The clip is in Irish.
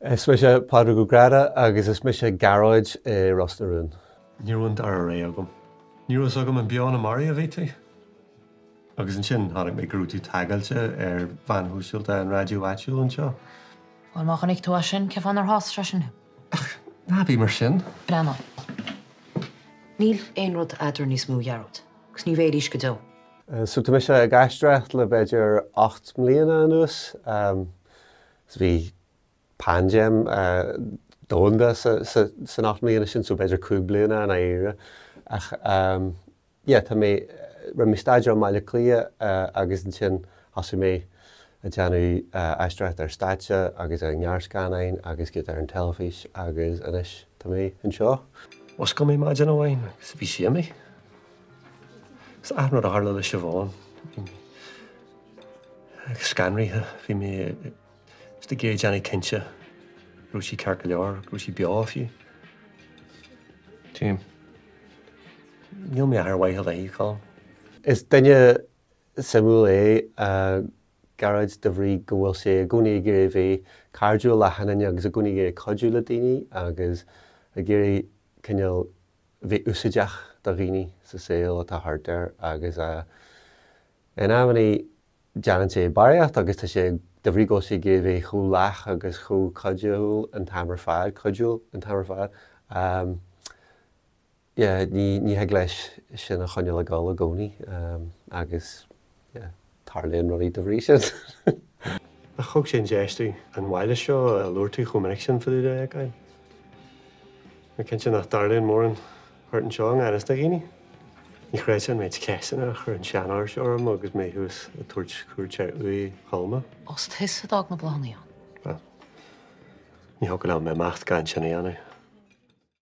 Is mise Pádraig Ó Gráda agus is mise Gearóid i Ros na Rún. Ní raibh an dara rogha agam. Ní raibh a fhios agam an beo nó marbh a bhí tú. Agus ansin chonaic mé go raibh tú tagáilte ar mheáin shóisialta an raidió áitiúil anseo. Bhuel, má chonaic tú é sin, cén fáth nár shásaigh sé sin thú? Ach ná bí mar sin. Breathnaigh. Níl aon rud eadrainn níos mó, a Ghearóid, agus ní bheidh arís go deo. So tá mise ag aisteoireacht le b'fhéidir 8 mbliana anuas. Bhí paindéim domhanda san 8 mbliana sin, so b'fhéidir 5 bliana i ndáiríre. Ach yeah, tá mé, rinne mé staidéar i mBaile Átha Cliath agus ansin thosaigh mé ag déanamh aisteoireacht ar stáitse agus i ngearrscannáin agus giota ar an teilifís agus anois tá mé anseo. Mhuscail mé maidin amháin agus bhí sí imithe. Is achan rud a tharla le Siobhán, bhí mé scanraithe, bhí mé just ag iarraidh déanamh cinnte go raibh sí ceart go leor, go raibh sí beo fiú. Tuigim. Níl mé ach ar mhaithe léi, Colm. Is duine suimiúil é Gearóid de bhrí go bhfuil sé i gcónaí ag iarraidh bheith cairdiúil le achan duine agus i gcónaí ag iarraidh cuidiú le daoine agus ag iarraidh cineál bheith úsáideach do dhaoine sa saol atá thart air agus in amannaí déanann sé barraíocht agus tá sé, de bhrí go bhfuil sé ag iarraidh bheith chomh lách agus chomh cuidiúil an t-am ar fad, cuidiúil an t-am ar fad, yeah, ní, ní thig leis sin a choinneáil ag dul i gcónaí agus, yeah, tarlaíonn rudaí de bhrí sin. Ach thug sé an deis domh an bhaile seo a labhair tú chomh minic sin fá dtaobh de a fheiceáil. Mar cinnte nach dtarlaíonn mórán thart anseo i ngan fhios do dhaoine. Ní chreidfeá an méid ceisteanna a chuir an seanfhear seo orm agus mé thuas ag tabhairt cuairt ar uaigh Cholma. Ó, is tusa a d'fhág na bláthanna ann. Bhuel, ní thiocfadh liom imeacht gan sin a dhéanamh.